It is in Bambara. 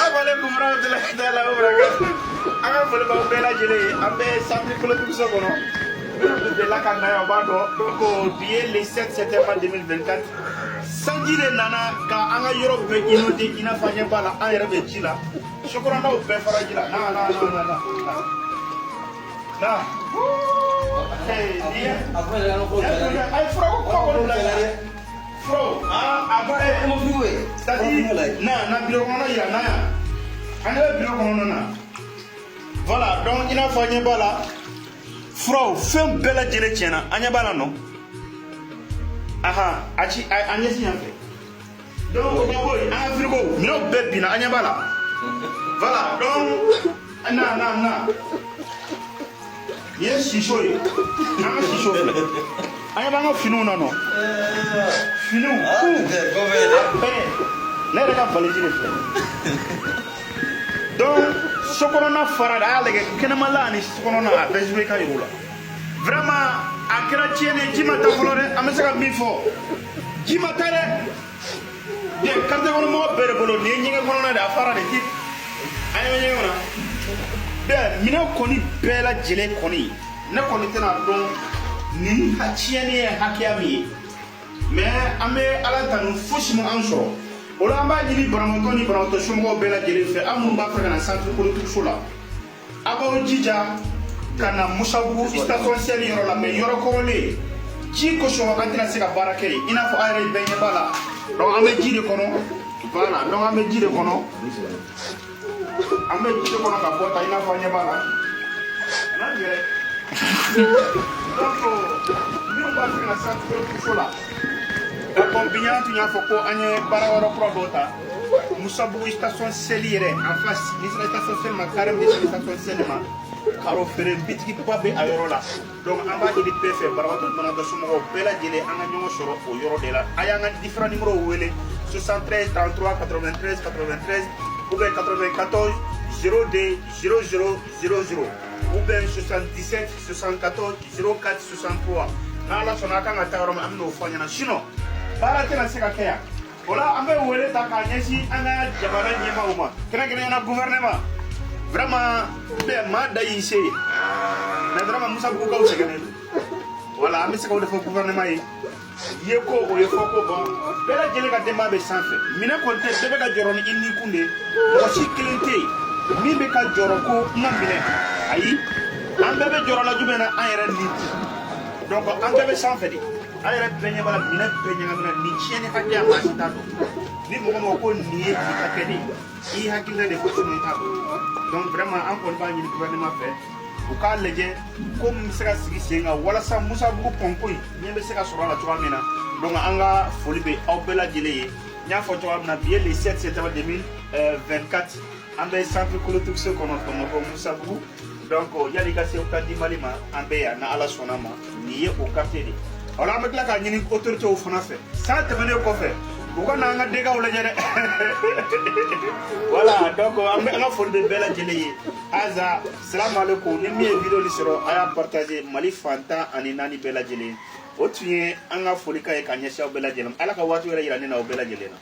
Salamu alaikum warahmatullahi taala wabarakatuh. An ka foli b'aw bɛɛ lajɛlen ye. An bɛ centre kolotuguso kɔnɔ. Minnu delila ka na yan, o b'a dɔn. Donc bi ye le 7 septembre 2024. Sanji de nana ka an ka yɔrɔ bɛɛ inondé, i n'a fɔ an ɲɛ b'a la, an yɛrɛ bɛ ji la. Sokɔnɔnaw bɛɛ fara ji la. Na na na na na. Na. Hey, nin ye. A ye furako kuma kɔni bila dɛ. Furaw, a bɛɛ. C'est-à-dire, na na bureau kɔnɔna yira na yan. An ɲɛ bɛ bureau kɔnɔna na. Voilà, donc i n'a fɔ an ɲɛ b'a la. Furaw, fɛn bɛɛ lajɛlen tiɲɛna. An ɲɛ b'a la nɔ. Ahan, a ci a ɲɛsin yan fɛ. Donc o ka bɔ yen, an ka frigo, minɛnw bɛɛ binna, an ɲɛ b'a la. Voilà, donc na na na. Nin ye siso ye. An ka siso filɛ. An ɲɛ b'an ka finiw na nɔ. Finiw, ku, a bɛɛ. Ne yɛrɛ ka valise de filɛ. Donc sokɔnɔna fara de, a y'a lajɛ kɛnɛmala ani sokɔnɔna, a bɛɛ joué ka yir'u la. Vraiment, a kɛra tiɲɛni ye, ji ma taa fɔlɔ dɛ, an bɛ se ka min fɔ. Ji ma taa dɛ. Bien, quartier kɔnɔ mɔgɔ bɛɛ de bolo, nin ye ɲɛgɛn kɔnɔna de, a fara de ti. An ɲɛ bɛ ɲɛgɛn kɔnɔ. Bien, minɛn kɔni bɛɛ lajɛlen kɔni, ne kɔni tɛna dɔn nin tiɲɛni ye hakɛya min ye. Mais an bɛ Ala tanu, fosi ma an sɔrɔ. O la, an b'a ɲini banabagatɔ ni banabagatɔ somɔgɔw bɛɛ lajɛlen fɛ, an minnu b'a fɛ ka na centre kolotuguso la, a b'aw jija ka na Musabugu station Shell yɔrɔ la, mais yɔrɔ kɔrɔlen ji kosɔn, an tɛna se ka baara kɛ yen, i n'a fɔ aw yɛrɛ bɛɛ ɲɛ b'a la. Donc an bɛ ji de kɔnɔ. Voilà, donc an bɛ ji de kɔnɔ, an bɛ ji de kɔnɔ ka bɔ ta, i n'a fɔ an ɲɛ b'a la. N'a yɛrɛ, donc minnu b'a fɛ ka na centre kolotuguso la, bon, bi ɲana tun y'a fɔ ko an ye baara wɛrɛ kura dɔ ta Musabugu station Shell yɛrɛ en face. N'i sera station Shell ma, carré min sera station Shell ma, karo feere bitigiba bɛ a yɔrɔ la. Donc an b'a ɲini bɛɛ fɛ, banabagatɔ ni banabagatɔ somɔgɔw bɛɛ lajɛlen, an ka ɲɔgɔn sɔrɔ o yɔrɔ de la. A y'an ka différents numéros wele: 73 33 93 93 ou bien 94 02 00 00 ou bien 77 74 04 63. N'Ala sɔnna, a kan ka taa yɔrɔ min, an bɛn'o fɔ an ɲɛna, sinon baara tɛna se ka kɛ yan. O la, an bɛ wele ta k'a ɲɛsin an ka jamana ɲɛmaaw ma, kɛrɛnkɛrɛnnenya gouvernement. Vraiment, bɛɛ maa da y'i se ye, mais vraiment Musabugukaw sɛgɛnnen don. Voilà, an bɛ se k'o de fɔ gouvernement ye. Ye ko o ye fɔ ko bon, bɛɛ lajɛlen ka denbaya bɛ sanfɛ, minɛn kɔni tɛ, bɛɛ bɛ ka jɔrɔ ni i ni kun de ye. Mɔgɔ si kelen tɛ yen min bɛ ka jɔrɔ ko n ka minɛ. Ayi, an bɛɛ bɛ jɔrɔ la jumɛn na? An yɛrɛ ni kun. Donc an bɛɛ bɛ sanfɛ de, an yɛrɛ bɛɛ ɲɛ b'a la, minɛn bɛɛ ɲagamina. Nin tiɲɛni hakɛya, maa si t'a dɔn. Ni mɔgɔ mɔgɔ ko nin ye nin hakɛ de ye, i hakilina de fɔ, sinon i t'a dɔn. Donc vraiment, an kɔni b'a ɲini gouvernement fɛ, u k'a lajɛ ko min bɛ se ka sigi sen kan walasa Musabugu pɔnko in ɲɛ bɛ se ka sɔrɔ a la cogoya min na. Donc an ka foli bɛ aw bɛɛ lajɛlen ye. N y'a fɔ cogoya min na, bi ye le 7 septembre 2024, an bɛ centre kolotuguso kɔnɔ Bamakɔ, Musabugu. Donc yanni ka se Hôpital du Mali ma, an bɛ yan. N'Ala sɔnna ma, nin ye o quartier de ye. O la, an bɛ tila k'a ɲini autorités fana fɛ, san tɛmɛnen kɔfɛ, u ka na an ka dégâts lajɛ dɛ. Voilà, donc an bɛ an ka foli bɛ bɛɛ lajɛlen ye. Aza salamu aleykum. Ni min ye vidéo nin sɔrɔ, a y'a partager Mali fan 14 bɛɛ lajɛlen. O tun ye an ka folikan ye ka ɲɛsin aw bɛɛ lajɛlen ma. Ala ka waati wɛrɛ yira ne na aw bɛɛ lajɛlen na.